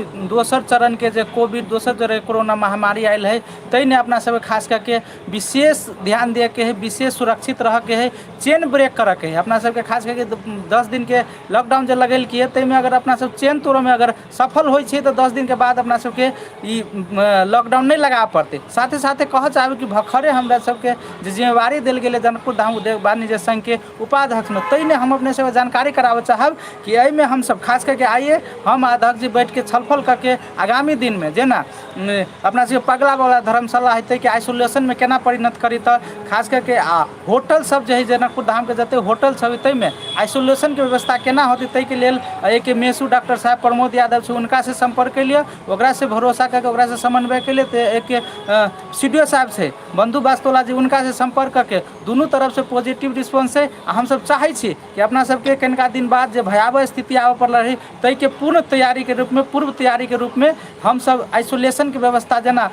दोसर चरणके जे कोविड दोसर चरण कोरोना महामारी आयल है, ताहिमे अपना सबके खास करके विशेष ध्यान दियऽके है, विशेष सुरक्षित रहऽके है, चेन ब्रेक करऽके है। अपना सबके खास करके 10 दिनके लॉकडाउन जे लगेलकै, ताहिमे अगर अपना सब चेन तोड़ऽमे अगर सफल होइ छै, तऽ 10 दिनके बाद अपना सबके ई लॉकडाउन नहि लगाबऽ पड़तै। साथे साथे कहऽ चाहबै कि भखरे हमरा सबके जे जिम्मेवारी देल गेलै जनकपुर धाम उद्योग वाणिज्य संघके उपाध्यक्षमे, ताहिमे हम अपने सबके जानकारी कराबऽ चाहब कि एहिमे हमसब खास करके आइए हम अध्यक्ष जी बैठके छलफल करके आगामी दिनमे जेना अपना सबके पगला वाला धर्मशाला है, ताहिके आइसोलेशनमे केना परिणत करी, तऽ खास करके आ होटल सब जे है, जनकपुर धामके जते होटल सब है, ताहिमे आइसोलेशनके व्यवस्था केना होतै, ताहिके लेल एक मेसू डॉक्टर साहब प्रमोद यादव छै, हुनकासँ सम्पर्क केलियै, ओकरासँ भरोसा करके ओकरासँ समन्वय केलियै। तऽ एक सी डी ओ साहब छै बन्धु वास्तोला जी, हुनकासँ सम्पर्क करके दुनू तरफसँ पॉजिटिव रिस्पॉन्स छै। आ हमसब चाहै छी कि अपना सबके कनिका दिन बाद जे भयावह स्थिति आबऽ पड़ल रहै, ताहिके पूर्ण तैयारीके रूपमे, पूर्व तैयारीके रूपमे हमसब आइसोलेशनके व्यवस्था, जेना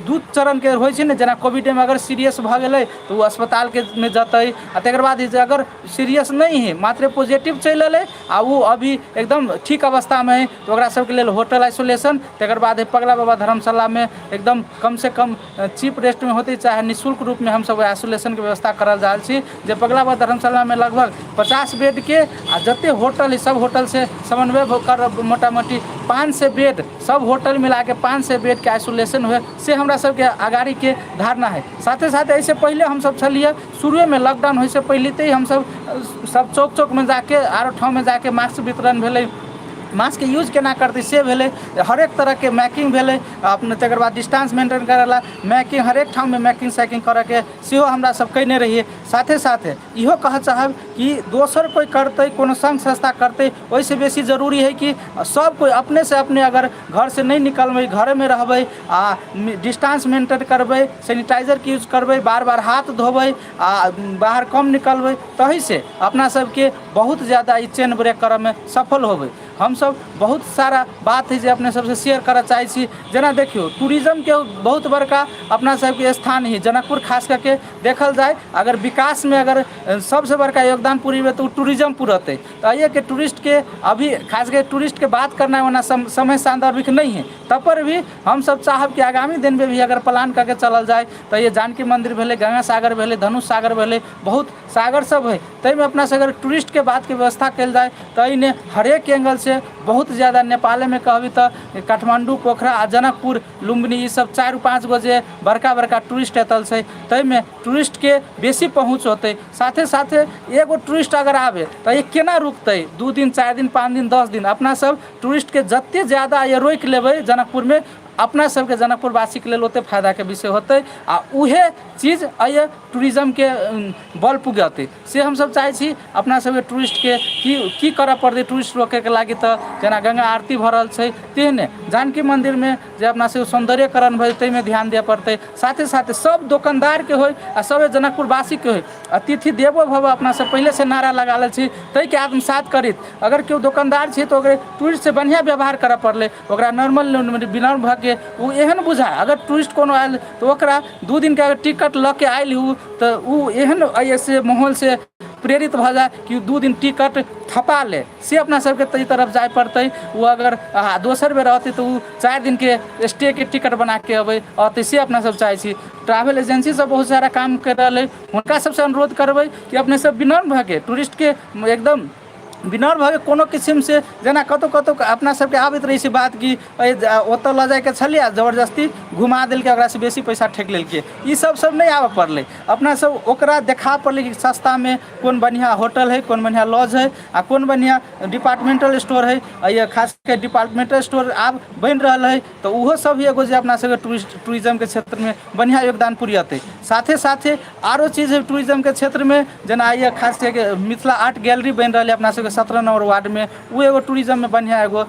दू चरणके होइ छै ने, जेना कोविडेमे अगर सीरियस भऽ गेलै तऽ ओ अस्पतालके मे जेतै, आ तकर बाद जे अगर सीरियस नहि हइ, मात्र पॉजिटिव चलि अयलै आ ओ अभी एकदम ठीक अवस्थामे हइ, तऽ ओकरा सबके लेल होटल आइसोलेशन, तकर बाद पगला बाबा धर्मशालामे एकदम कमसँ कम चीप रेटमे होतै, चाहे निःशुल्क रूपमे हमसब आइसोलेशनके व्यवस्था करल जा रहल छी, जे पगला बाबा धर्मशालामे लगभग 50 बेडके आ जते होटल हइ, सब होटलसँ समन्वय कर मोटा मोटी 500 बेड, सब होटल मिलाके 500 बेडके आइसोलेशन हुए, से हमरा सबके अगाड़ीके धारणा है। साथे साथे एहिसँ पहिले हमसब छलियै, शुरुएमे लॉकडाउन होइसँ पहिले तऽ हमसब सब चौक चौकमे जाके, आरो ठाममे जाके मास्क वितरण भेलै, मास्कके यूज केना करतै से भेलै, हरेक तरहके मैकिंग भेलै अपने। तकर बाद डिस्टेंस मेंटेन करै ला मैकिंग, हरेक ठाममे मैकिंग सैकिंग करऽके सेहो हमरा सब कयने रहियै। साथे साथे इहो कहऽ चाहब कि दोसर कोइ करतै, कोनो सङ्घ संस्था करतै, ओहिसँ बेसी जरूरी हइ कि सब कोइ अपनेसँ अपने अगर घरसँ नहि निकलबै, घरेमे रहबै आ डिस्टेंस मेंटेन करबै, सैनिटाइजरके यूज करबै, बार बार हाथ धोबै आ बाहर कम निकलबै, तहीसँ अपना सबके बहुत ज्यादा ई चेन ब्रेक करऽमे सफल होबै। हमसब बहुत सारा बात हइ जे अपने सबसँ शेयर करऽ चाहै छी। जेना देखियौ, टूरिज्मके बहुत बड़का अपना सबके स्थान हइ जनकपुर। खास कऽ के देखल जाय अगर विकासमे अगर सबसँ बड़का योगदान पुरेबै, तऽ ओ टूरिज्म पुरेतै। तऽ एहिके टूरिस्टके अभी खास कर टूरिस्टके बात करना ओना समय सान्दर्भिक नहि है, तब पर भी हमसब चाहब कि आगामी दिनमे भी अगर प्लान कऽ के चलल जाय, तऽ ये जानकी मन्दिर भेलै, गंगा सागर भेलै, धनुष सागर भेलै, बहुत सागर सब है, ताहिमे अपना सब अगर टूरिस्टके बातके व्यवस्था कयल जाय, तऽ एहिमे हरेक एंगलसँ बहुत ज्यादा नेपालेमे कहबी तऽ काठमाण्डू, पोखरा आ जनकपुर, लुम्बिनी, ई सब चारि पाँच गो जे बड़का बड़का टूरिस्ट स्थल छै, ताहिमे टूरिस्टके बेसी पहुँच होतै। साथे साथे एगो टूरिस्ट अगर आबे, तऽ ई केना रुकतै? 2 दिन, 4 दिन, 5 दिन, 10 दिन। अपना सब टूरिस्टके जते ज्यादा ये रोकि लेबै जनकपुरमे, अपना सबके जनकपुरवासीके लेल ओते फायदाके विषय होतै आ उहे चीज एहि टूरिज्मके बल पुगेतै, से हमसब चाहै छी। अपना सबके टूरिस्टके की की करऽ पड़तै टूरिस्ट रोकैके लागि? तऽ जेना गंगा आरती भऽ रहल छै, तेहने जानकी मन्दिरमे जे अपना सबके सौन्दर्यकरण भेल, ताहिमे ध्यान दिअ पड़तै। साथे साथे सब दोकानदारके होइ आ सब जनकपुरवासीके होइ, अतिथि देवो भव अपना सब पहिलेसँ नारा लगा लै छी, ताहिके आत्मसात करैत अगर केओ दोकानदार छै, तऽ ओकरे टूरिस्टसँ बढ़िआँ व्यवहार करऽ पड़लै। ओकरा नॉर्मल विनम्र भऽ के ओ एहन बुझाय, अगर टूरिस्ट कोनो आयल, तऽ ओकरा 2 दिनके अगर टिकट लऽ के आयल ओ, तऽ ओ एहन एहिसँ माहौलसँ प्रेरित भऽ जाय कि 2 दिन टिकट थपा ले, से अपना सबके ताहि तरफ जाय पड़तै। ओ अगर दोसर बेर अतै, तऽ ओ 4 दिनके स्टेके टिकट बनाके अबै अतै, से अपना सब चाहै छी। ट्रैवल एजेंसी सब बहुत सारा काम करि रहल अइ, हुनका सबसँ अनुरोध करबै कि अपने सब विनम्र भऽ के टूरिस्टके एकदम विनम्र भऽ के कोनो किसिमसँ, जेना कतहु कतहु अपना सबके आबैत रहै छै बात कि ओतऽ लऽ जाइके छलियै आ जबरदस्ती घुमा देलकै, ओकरासँ बेसी पैसा ठकि लेलकै, ई सब सब नहि आबऽ पड़लै। अपना सब ओकरा देखा पड़लै कि सस्तामे कोन बढ़िआँ होटल हइ, कोन बढ़िआँ लॉज हइ आ कोन बढ़िआँ डिपार्टमेंटल स्टोर हइ। आ खास कऽ डिपार्टमेंटल स्टोर आब बनि रहल हइ, तऽ ओहो सब भी एगो जे अपना सबके टूरिज्मके क्षेत्रमे बढ़िआँ योगदान पुरेतै। साथे साथे आरो चीज हइ टूरिज्मके क्षेत्रमे, जेना ये खास कऽ के मिथिला आर्ट गैलरी बनि रहल है अपना सबके 17 नंबर वार्डमे, ओ एगो टूरिज्ममे बढ़िआँ एगो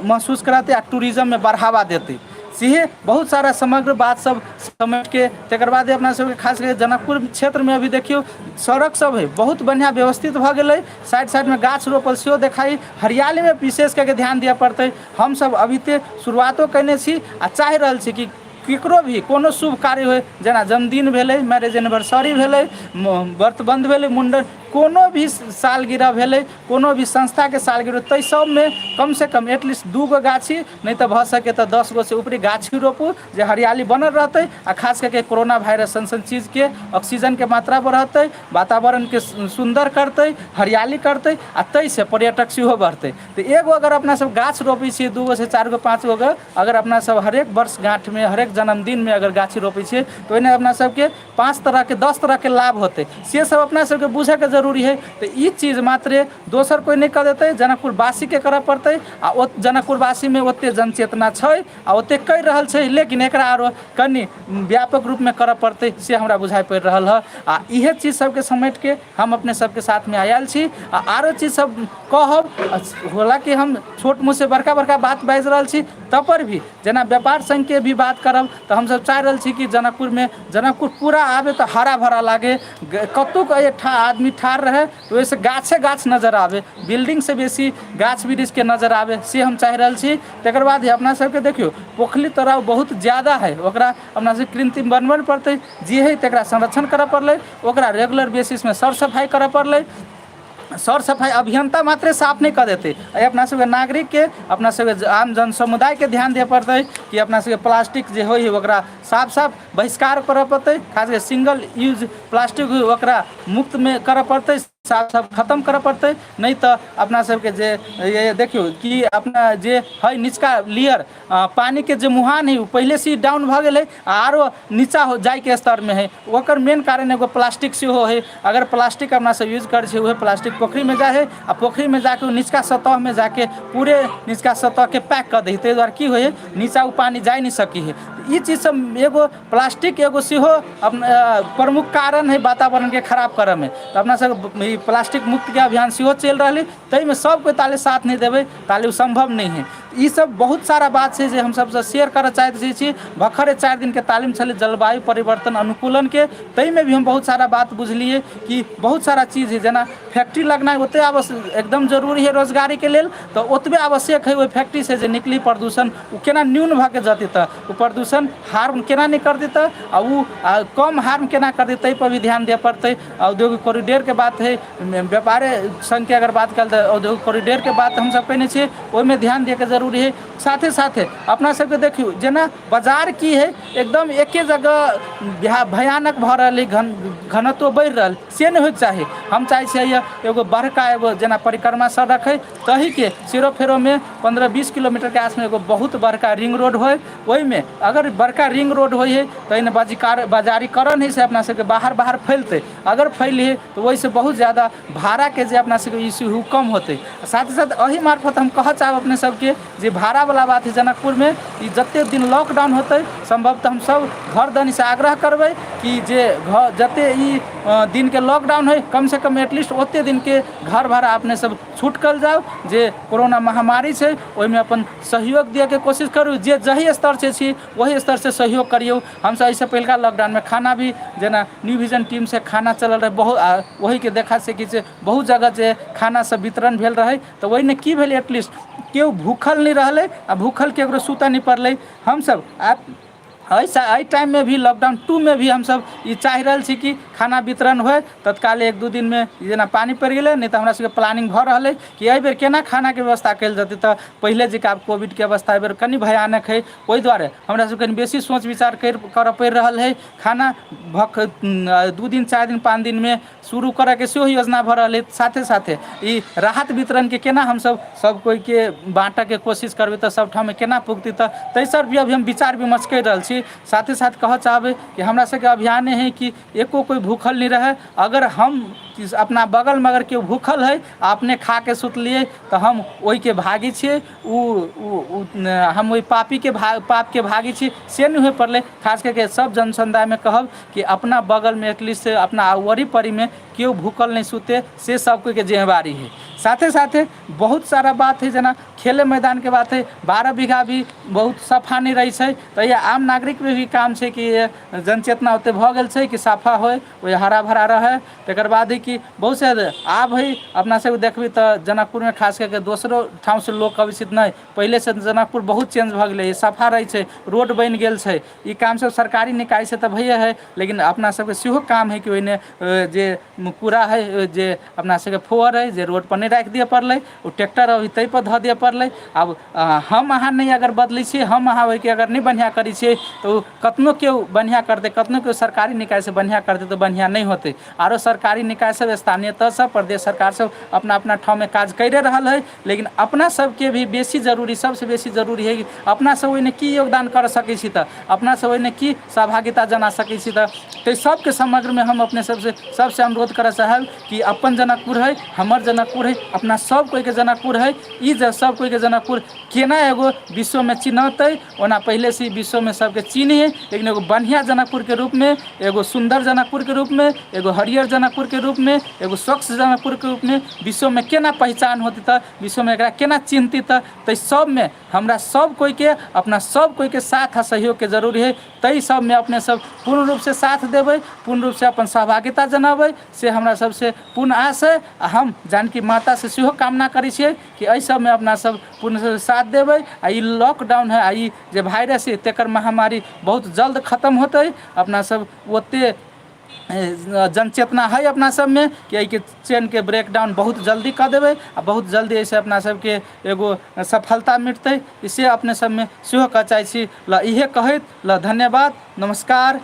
महसूस करातै आ टूरिज्ममे बढ़ावा देतै। सेहे बहुत सारा समग्र बात सब समेटके तकर बाद अपना सबके खास कऽ जनकपुर क्षेत्रमे अभी देखियौ, सड़क सब है बहुत बढ़िआँ व्यवस्थित भऽ गेलै, साइड साइडमे गाछ रोपल सेहो देखाइ। हरियालीमे विशेष कऽ के ध्यान दिअ पड़तै। हमसब अभी तऽ शुरुआतो कयने छी आ चाहि रहल छी कि केकरो भी कोनो शुभ कार्य होइ, जेना जन्मदिन भेलै, मैरेज एनिवर्सरी भेलै, व्रतबन्ध भेलै, मुण्डन, कोनो भी सालगिरह भेलै, कोनो भी संस्थाके सालगिरह, ताहि सबमे कमसँ कम एटलीस्ट 2 गो गाछी, नहि तऽ भऽ सकै तऽ 10 गोसँ ऊपरी गाछी रोपू, जे हरियाली बनल रहतै। आ खास करके कोरोना वायरस सन सन चीजके ऑक्सीजनके मात्रा बढ़तै, वातावरणके सुन्दर करतै, हरियाली करतै, आ ताहिसँ पर्यटक सेहो बढ़तै। तऽ एगो अगर अपना सब गाछ रोपै छियै, 2 गो से 4 गो 5 गो अगर अपना सब हरेक वर्षगाँठमे, हरेक जन्मदिनमे अगर गाछी रोपै छियै, तऽ ओहिमे अपना सबके 5 तरहके, 10 तरहके लाभ होतै, से सब अपना सबके बुझैके जरूरी हइ। तऽ ई चीज मात्रे दोसर कोइ नहि कऽ देतै, जनकपुरवासीके करऽ पड़तै। आ ओ जनकपुरवासीमे ओतेक जनचेतना छै आ ओतेक करि रहल छै, लेकिन एकरा आरो कनि व्यापक रूपमे करऽ पड़तै, से हमरा बुझाइ पड़ि रहल हँ। आ इहे चीज सबके समेटिके हम अपने सबके साथमे आयल छी। आ आरो चीज सब कहब हालाँकि हम छोट मुँहसँ बड़का बड़का बात बाजि रहल छी, तब पर भी जेना व्यापार संघके भी बात करब, तऽ हमसब चाहि रहल छी कि जनकपुरमे, जनकपुर पूरा आबे तऽ हरा भरा लागे। कतहु आदमी ठाढ़ रहै तऽ ओहिसँ गाछे गाछ नजर आबै, बिल्डिङ्गसँ बेसी गाछ वृक्षके नजर आबै, से हम चाहि रहल छी। तकर बाद अपना सबके देखियौ, पोखरि तलाब बहुत ज्यादा हइ, ओकरा अपना सबके कृत्रिम बनबै पड़तै। जे हइ तकरा संरक्षण करऽ पड़लै, ओकरा रेगुलर बेसिसमे सर सफाइ करऽ पड़लै। सर सफाइ अभियन्ता मात्रे साफ नहि कऽ देतै। एहि अपना सबके नागरिकके, अपना सबके आम जन समुदायके ध्यान दिअ पड़तै कि अपना सबके प्लास्टिक जे होइ हइ, ओकरा साफ साफ बहिष्कार करऽ पड़तै। खास कऽ सिंगल यूज प्लास्टिक होइ, ओकरा मुक्तमे करऽ पड़तै, साफ साफ खतम करऽ पड़तै। नहि तऽ अपना सबके जे ये देखियौ कि अपना जे हइ निचका लेयर, पानिके जे मुहान हइ, ओ पहिलेसँ ही डाउन भऽ गेलै आ आरो नीचा हो जाइके स्तरमे हइ। ओकर मेन कारण एगो प्लास्टिक सेहो हइ। अगर प्लास्टिक अपना सब यूज करै छियै, उहे प्लास्टिक पोखरिमे जाइ हइ आ पोखरिमे जाके ओ निचका सतहमे जाके पूरे निचका सतहके पैक कऽ दै हइ। ताहि दुआरे की होइ हइ, नीचा ओ पानि जाइ नहि सकै हइ। ई चीज सब एगो प्लास्टिक एगो सेहो प्रमुख कारण हइ वातावरणके खराब करऽमे। तऽ अपना सब ई प्लास्टिक मुक्तके अभियान सेहो चलि रहल हइ, ताहिमे सब कोइ ताले साथ नहि देबै ताले ओ सम्भव नहि हइ। ई सब बहुत सारा बात छै जे हम सबसँ शेयर करऽ चाहैत छी। भखरे 4 दिनके तालीम छलै जलवायु परिवर्तन अनुकूलनके, ताहिमे भी हम बहुत सारा बात बुझलियै कि बहुत सारा चीज हइ। जेना फैक्ट्री लगनाइ ओते आवश्यक, एकदम जरूरी हइ रोजगारीके लेल, तऽ ओतबे आवश्यक हइ ओहि फैक्ट्रीसँ जे निकली प्रदूषण, ओ केना न्यून भऽ के जेतै, तऽ ओ प्रदूषण हार्म केना नहि कर देतै आ ओ कम हार्म केना कर देतै, ताहिपर भी ध्यान दिअ पड़तै। औद्योगिक कॉरिडोरके बात हइ, व्यापारे संघके अगर बात कयल तऽ औद्योगिक कॉरिडोरके बात हमसब कयने छियै, ओहिमे ध्यान दियैके जरूरी हइ। साथे साथे अपना सबके देखियौ, जेना बाजार की हइ, एकदम एके जगह भयानक भऽ रहल हइ, घनत्व बढ़ि रहल, से नहि होइके चाही। हम चाहै छियै एगो बड़का एगो जेना परिक्रमा सड़क हइ, तहीके सेरो फेरोमे 15-20 किलोमीटरके आसमे एगो बहुत बड़का रिंग रोड होइ। ओहिमे अगर बड़का रिंग रोड होइ हइ, तऽ एहिमे बजारीकरण हइ से अपना सबके बाहर बाहर फैलतै। अगर फैली हइ तऽ ओहिसँ बहुत ज्यादा भाड़ाके जे अपना सबके इश्यू हइ, ओ कम होतै। साथ साथ एहि मार्फत हम कहऽ चाहब अपने सबके, जे भाड़ावला बात हइ, जनकपुरमे ई जतेक दिन लॉकडाउन होतै, सम्भवतः हमसब घर दनीसँ आग्रह करबै कि जे घर जतेक ई दिनके लॉकडाउन हइ, कमसँ कम एटलीस्ट ओतेक दिनके घर भाड़ा अपने सब छूट कयल जाउ। जे कोरोना महामारी छै, ओहिमे अपन सहयोग दिअके कोशिश करू। जे जाहि स्तरसँ छी, ओहि स्तरसँ सहयोग करियौ। हमसब एहिसँ पहिलुका लॉकडाउनमे खाना भी जेना न्यू विजन टीमसँ खाना चलल रहै बहुत, आ ओहिके देखा सेखी से बहुत जगह जे खाना सब वितरण भेल रहै, तऽ ओहिमे की भेलै, एटलीस्ट केओ भूखल नहि रहलै आ भूखल केकरो सुतऽ नहि पड़लै। हमसब आब एहिसँ एहि टाइममे भी, लॉकडाउन 2मे भी हमसब ई चाहि रहल छी कि खाना वितरण होइ तत्काल। 1-2 दिनमे जेना पानि पड़ि गेलै, नहि तऽ हमरा सबके प्लानिंग भऽ रहल अइ कि एहिबेर केना खानाके व्यवस्था कयल जेतै। तऽ पहिले जकाँ आब कोविडके अवस्था एहिबेर कनि भयानक हइ, ओहि दुआरे हमरा सबके कनि बेसी सोच विचार करऽ पड़ि रहल हइ। खाना भक 2 दिन, 4 दिन, 5 दिनमे शुरू करऽके सेहो योजना भऽ रहल हइ। साथे साथे ई राहत वितरणके केना हमसब सब कोइके बाँटऽके कोशिश करबै, तऽ सब ठाम केना पुगतै, तऽ ताहि पर भी अभी हम विचार विमर्श करि रहल छी। साथे साथ कहऽ चाहबै कि हमरा सबके अभियाने हइ कि एको कोइ भूखल नहि रहै। अगर हम अपना बगलमे अगर केओ भूखल हइ आ अपने खाके सुतलियै, तऽ हम ओहिके भागी छियै, ओ हम ओहि पापीके पापके भागी छी, से नहि होइ पड़लै। खास करिके सब जन समुदायमे कहब कि अपना बगलमे एटलीस्ट अपना वरी परीमे केओ भूखल नहि सुते, से सब कोइके जिम्मेवारी हइ। साथे साथे बहुत सारा बात है, जेना खेले मैदानके बात है, 12 बीघा भी बहुत सफा नहि रहै छै। तऽ ई आम नागरिकमे भी काम छै कि जनचेतना ओतेक भऽ गेल छै कि सफा होइ, ओहि हरा भरा रहै। तकर बाद हइ कि बहुत से आब हइ, अपना सबके देखबै तऽ जनकपुरमे खास कऽ के दोसरो ठामसँ लोक अबै छै। नहि, पहिलेसँ जनकपुर बहुत चेंज भऽ गेलै, सफा रहै छै, रोड बनि गेल छै। ई काम सब सरकारी निकायसँ तऽ भइए हइ, लेकिन अपना सबके सेहो काम हइ कि ओहिने जे कूड़ा हइ, जे अपना सबके फोहर हइ, जे रोडपर नहि राखि दिअ पड़लै, ओ ट्रैक्टर अभी ताहिपर धऽ दिअ पड़लै। आब हम अहाँ नहि अगर बदलै छियै, हम अहाँ ओहिके अगर नहि बढ़िआँ करै छियै, तऽ ओ कतनो केओ बढ़िआँ करतै, कतनो केओ सरकारी निकायसँ बढ़िआँ करतै, तऽ बढ़िआँ नहि होतै। आरो सरकारी निकाय सब, स्थानीय तहसँ प्रदेश सरकार सब अपना अपना ठाममे काज करिए रहल हइ, लेकिन अपना सबके भी बेसी जरूरी, सबसँ बेसी जरूरी हइ कि अपना सब ओहिमे की योगदान कर सकै छी, तऽ अपना सब ओहिमे की सहभागिता जना सकै छी। तऽ ताहि सबके समग्रमे हम अपने सबसँ सबसँ अनुरोध करऽ चाहब कि अपन जनकपुर हइ, हमर जनकपुर हइ, अपना सब कोइके जनकपुर हइ। ई जे सब कोइके जनकपुर केना एगो विश्वमे चिन्हतै, ओना पहिलेसँ ही विश्वमे सबके चिन्है, लेकिन एगो बढ़िआँ जनकपुरके रूपमे, एगो सुन्दर जनकपुरके रूपमे, एगो हरियर जनकपुरके रूपमे, एगो स्वच्छ जनकपुरके रूपमे विश्वमे केना पहिचान होतै, तऽ विश्वमे एकरा केना चिन्हतै, तऽ ताहि सबमे हमरा सब कोइके, अपना सब कोइके साथ आ सहयोगके जरूरी हइ। ताहि सबमे अपने सब पूर्ण रूपसँ साथ देबै, पूर्ण रूपसँ अपन सहभागिता जनाबै, से हमरा सबसँ पूर्ण आश हइ। आ हम जानकी मातासँ सेहो कामना करै छियै कि एहि सबमे अपना सब पूर्ण रूपसँ साथ देबै आ ई लॉकडाउन है आ ई जे वायरस है, तकर महामारी बहुत जल्द खतम होतै। अपना सब ओते जनचेतना है अपना सबमे कि एहिके चेनके ब्रेकडाउन बहुत जल्दी कऽ देबै आ बहुत जल्दी एहिसँ अपना सबके एगो सफलता मिटतै, इसे अपने सबमे सेहो कहऽ चाहै छी। ल इहे कहैत ल धन्यवाद, नमस्कार,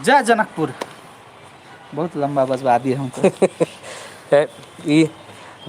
जय जनकपुर। बहुत लम्बा बजबा दिए हमको। ई